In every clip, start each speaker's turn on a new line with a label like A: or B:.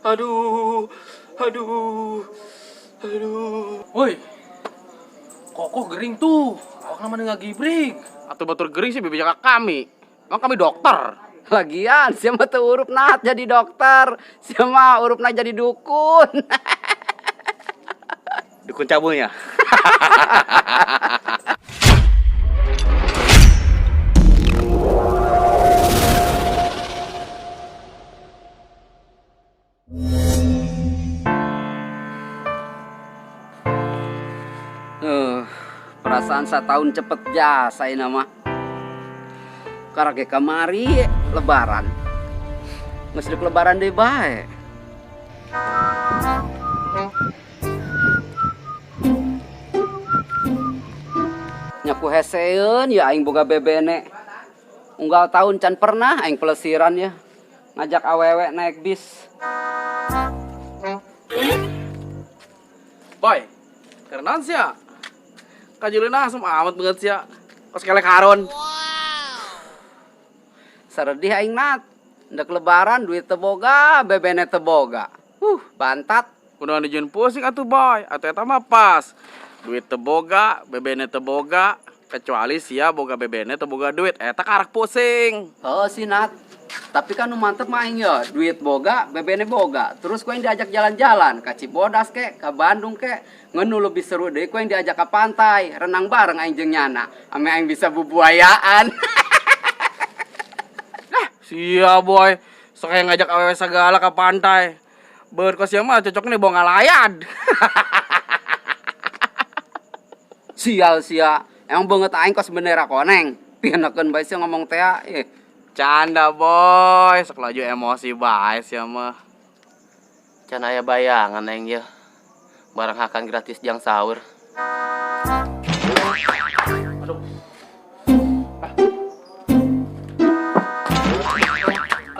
A: Aduh, aduh, aduh.
B: Woi, kokoh gering tuh. Awak namanya ngagibrig.
C: Atau batur gering sih bebeja ka kami. Emang kami dokter.
D: Lagian siapa tuh urup nat jadi dokter, siapa urup nat jadi dukun.
C: Dukun cabulnya.
D: Perasaan setahun cepet jasa ini mah. Karena kamari lebaran. Geus deuk lebaran deui bae. Nyaku heseun ya aing boga bebene. Unggal tahun can pernah aing pelesiran ya. Ngajak awewe naik bis.
C: Boy, karena sia. Kajuleuna asem amat banget sia. Kos kelek haron.
D: Saredih aing nat. Ndek lebaran duit teboga, bebene teboga. Bantat.
C: Kunaon dijieun pusing atuh boy, atuh eta mah pas. Duit teboga, bebene teboga, kecuali sia boga bebene teboga duit, eta karak pusing.
D: Oh sih nat. Tapi kan nu mantep mah aing ya, duit boga, bebene boga. Terus ku aing diajak jalan-jalan ka Cibodas ke, ka Bandung ke. Ngeun nu lebih seru deui ku aing diajak ke pantai, renang bareng aing jeung nyana. Ame aing bisa bubuayaan.
C: Sia boy, sok aya ngajak awewe segala ke pantai. Beut kos sia mah cocoknya bawa ngalayan.
D: Sial sia, emang banget aing kos bendera koneng. Pihenekeun bae sia ngomong teh.
C: Canda boy, sok laju emosi bae sia mah.
A: Can aya bayangan aing ya. Barang hakan gratis jang sahur.
B: Aduh.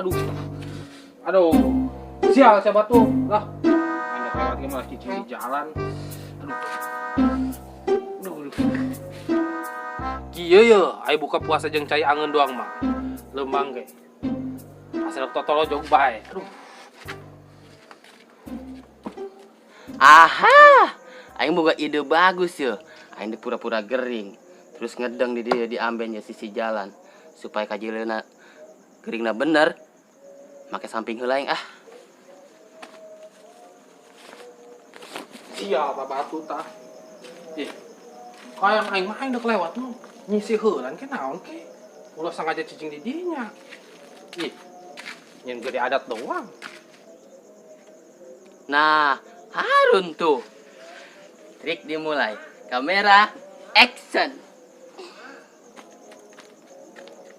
B: Aduh. Aduh. Sial siapa tuh? Lah. Anda lewat gimana cicing di jalan. Aduh. Aduh, aduh. Kieu ye, aya buka puasa jeung cai angeun doang mah. Leumpang ge. Asal totolo jog bae. Aduh.
A: Aha. Aing boga ide bagus ya. Aing di pura-pura gering. Terus ngedeng di dia di ambennya sisi jalan supaya kajileuna geringna bener. Make samping heula aing ah.
B: Sial tak batu tah. Ih. Kayak aing mah aing dek lewat nu. Nyisi heulan ke naon ke? Ulah sengaja cicing di dinya. Ih. Nyen gede adat doang.
A: Nah, Harun tuh. Trik dimulai. Kamera action.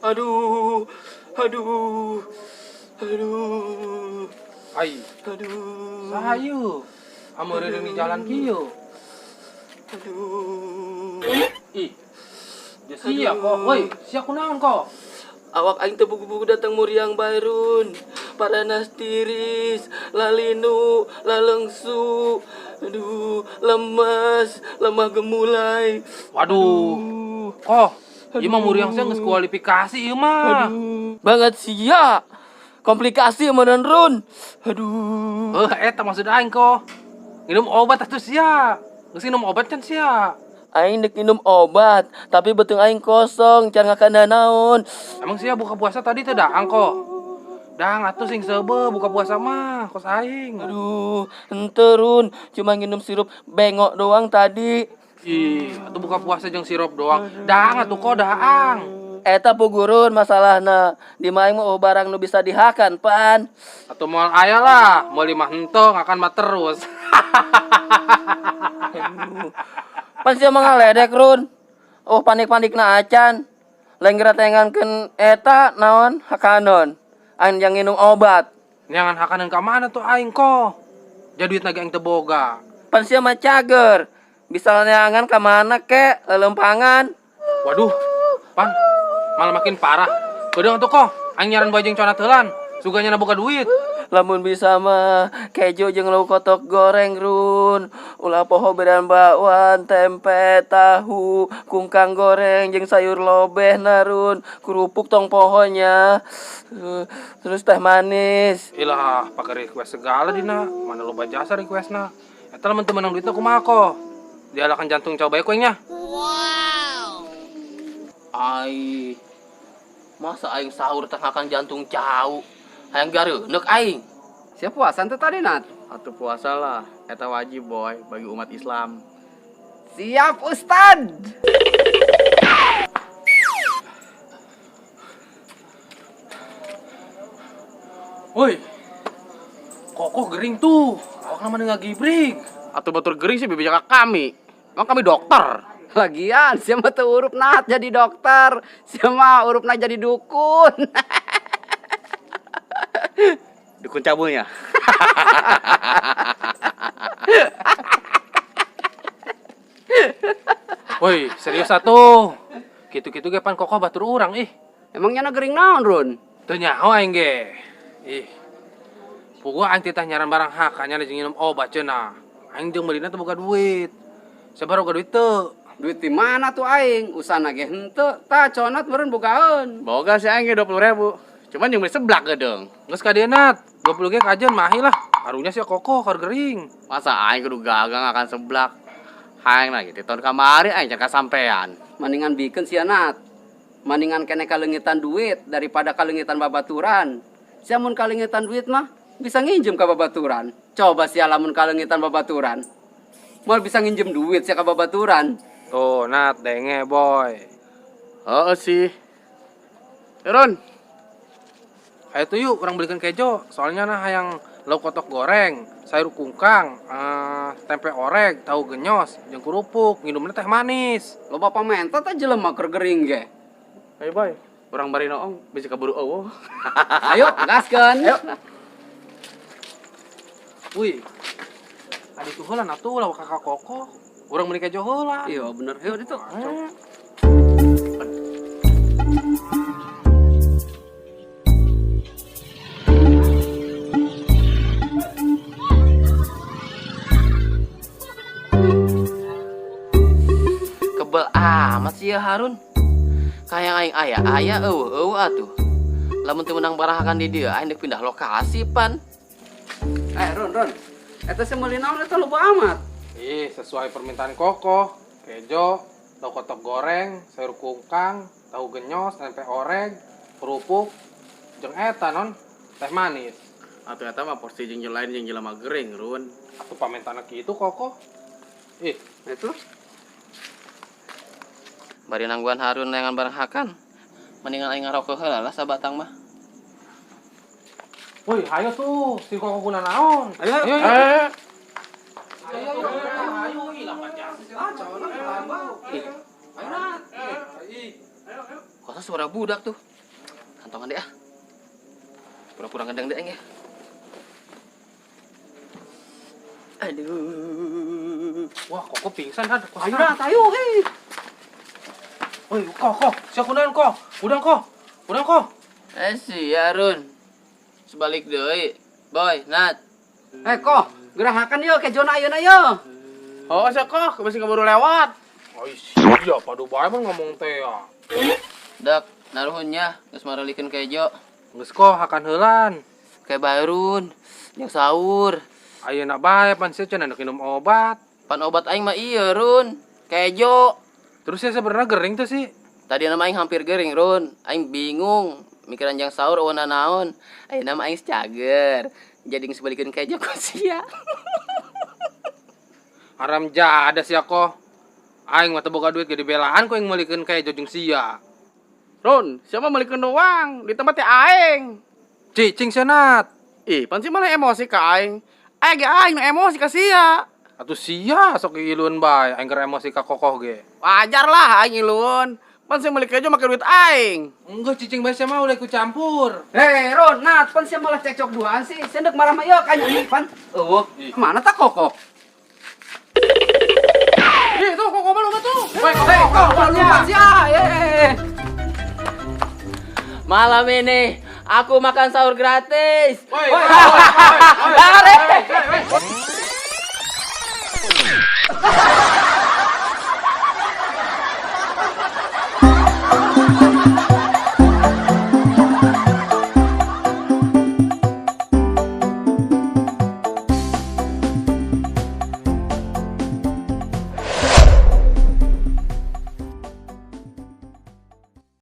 C: Aduh, aduh, aduh,
B: Ai,
C: aduh.
B: saha ieu? Ameureun di jalan kieu.
C: Aduh.
B: Ih. Ya sia kok. Woi, sia kunaon kok?
A: Awak aing teu buku-buku datang muriang bae run. Paranas tiris, lalinu, lalengsu. Aduh, lemas, lemah gemulai.
B: Waduh. Kok, ieu mah muriang sia geus kualifikasi ieu mah.
A: Aduh, banget sia. Komplikasi meureun run. Aduh.
B: Heuh, eta maksud aing kok. Minum obat atuh sia. Geus minum obat kan sia.
A: Aing dek minum obat, tapi beuteung aing kosong, can ngakan naon.
B: Emang sia buka puasa tadi teh daang kok. Dang atuh sing seubeuh buka puasa mah kos aing.
A: Aduh, henteu run, cuma nginum sirup bengok doang tadi.
B: Ih, atuh buka puasa jeung sirup doang. Dang atuh kok daang.
A: Eta pugurun masalahna. Di mah aing mah eueuh barang nu bisa dihakan pan.
B: Atuh moal aya lah, meuli mah henteu ngakan mah terus.
A: Pan sia mah ngaledek run. Oh panik-panikna acan. Lain geura tengankeun eta naon hakanon. Aing yang nginum obat.
B: Nyangan hakanan ka mana tuh aing kok? Jadi duit lagi aing teu boga.
A: Pan sia mah cager. Bisa neangan ka mana kek, lelempangan.
B: Waduh, pan malah makin parah. Kedeung atuh kok, aing nyaran bae jeung conat heulan. Suganya boga duit.
A: Lamun bisa mah kejo jeung lauk kotok goreng, Run. Ulah poho beran bakwan, tempe, tahu, kungkang goreng jeung sayur lobeh na, Run. Kerupuk tong pohonya. Terus teh manis.
B: Ilah, pakai request segala dina. Mana loba jasa requestna. Eta lamun teu menang duitna kumaha ko? Dialakan jantung coba ku aing nya.
A: Ai. Masa aing sahur teh ngakan jantung cau. Hayang gareuneuk aing.
D: Sia puasa teh tadi, Nat?
C: Atuh puasa lah, eta wajib boy bagi umat Islam.
D: Siap, Ustad.
B: Woi. Kokoh gering tuh. Awakna mah ngagibrig.
C: Atuh batur gering sih bebeja ka kami. Emang kami dokter.
D: Lagian sia mah teu urup, Nat, jadi dokter. Sia mah urupna jadi dukun.
C: Dukun cabulnya.
B: Woi, serius atuh. Kitu-kitu ge pan kokoh batur urang ih.
D: Emangnya na gering naon, Run?
B: Teu nyaho aing ge. Ih. Puguh aing titah nyaran barang hakanya jeung nginum obat cenah. Aing jeung meulina teu boga duit. Sabar boga duit teu.
D: Duit di mana tuh aing? Usana ge henteu. Tah conat meureun bogaeun.
C: Boga sih aing ge 20.000. Cuman yang beli seblak gedeung.
B: Geus ka dieu, Nat. 20 ge kajeun mahi lah. Karunya sia kokoh keur gering.
C: Masa aing kudu gagang akan seblak. Aing lagi di tahun kamari aing can kasampean.
D: Maningan bikeun sia, Nat. Maningan kene kalengitan duit daripada kalengitan babaturan. Sia mun kalengitan duit mah bisa nginjem ka babaturan. Coba sia lamun kalengitan babaturan. Moal bisa nginjem duit sia ka babaturan.
B: Tuh, Nat, denge boy.
C: Heeh sih. Run,
B: Ayo tuh yuk, urang belikan kejo. Soalnya nah hayang lauk kotok goreng, sayur kungkang, tempe orek, tahu genyos, jeung kerupuk, nginumna teh manis.
D: Loba pamenta teh jelema keur gering ge.
C: Ayo boy, urang bari noong bisa kaburu eueuh.
D: Ayo, gaskeun. Ayo.
B: Wih. Adi tuh heula atuh lauk kakak kokoh. Urang beli kejo heula.
D: Iya bener, ayo ditu.
A: Kebel amat sih ya Harun. Kayak aing aya aya eueuh eueuh atuh. Lamun teu meunang barahakan di dieu aing dek pindah lokasi pan.
D: Run, Run. Eta sia meuli naon eta loba amat.
B: Ih, sesuai permintaan kokoh. Kejo, tahu kotok goreng, sayur kungkang, tahu genyos, tempe orek, kerupuk, jeung eta non, teh manis.
C: Atuh eta mah porsi jeung lain jeung jelema gering, Run.
B: Atuh pamintana kitu kokoh. Ih,
D: Itu
A: Bari nangguan Harun neangan barang hakan. Mendingan aing ngarokok heula lah sabatang mah.
B: Woi, hayo tuh, si kokoh guna naon?
D: Ayo,
B: ayo, ayo.
C: Eh,
B: Ayo, ayo, ayo, ih, lambat ya.
A: Ih, kok suara budak tuh. Kantongan deh ah. Pura-pura ngedeng deh aing ya. Aduh.
B: Wah, kokoh pingsan kan?
D: Ayo Nat, ayo hei.
B: Woi, kokoh, siapa kunaon koh? Udang koh, udang koh.
A: Eh si Harun. Sebalik deui. Boy, Nat.
D: Eh koh, gerahakan yo kejona ayeuna yo.
C: Oh, sia koh, masih keburu lewat.
B: Oh iya, padu bae mah ngomong teh ya.
A: Dak, naruhunnya geus marelikeun kejo.
B: Geus koh hakan heulan.
A: Kayak Barun, yang sahur.
B: Ayeuna bae pan sia cenah minum obat.
A: Pan obat aing mah iya, Run. Kejo.
B: Terus ya sebenarnya gering tuh sih.
A: Tadi nama aing hampir gering, Run. Aing bingung mikiran jang sahur eueuh naon. Ayeuna mah aing cager. Jadi geus balikeun kejo ku sia.
B: Haram jadah sia koh. Aing mah teu boga duit ge dibelaan ku aing meulikeun kejo jeung sia.
C: Run, siapa melikeun doang di tempat teh aing.
B: Cicing sia Nat.
C: Ih, pan sih malah emosi ka aing. Aing ge aing nu emosi ka sia.
B: Atuh sia sok ngiluan bae aing keur emosi ka kokoh ge.
C: Wajar lah aing ngiluan. Pan sih meuli kejo make duit aing.
B: Enggak cicing bae sia mah ulah ikut campur.
D: Hei Ron, Nat, pan sia malah cekcok duaan sih. Sia deuk marah mah ieu ka nya pan. Eueuh, mana tak kokoh?
C: Ih, tuh kok malu tuh.
D: Hei, koh, lompat sia. Eh.
A: Malam ini Aku makan sahur gratis.
B: Woi, woi, woi, woi.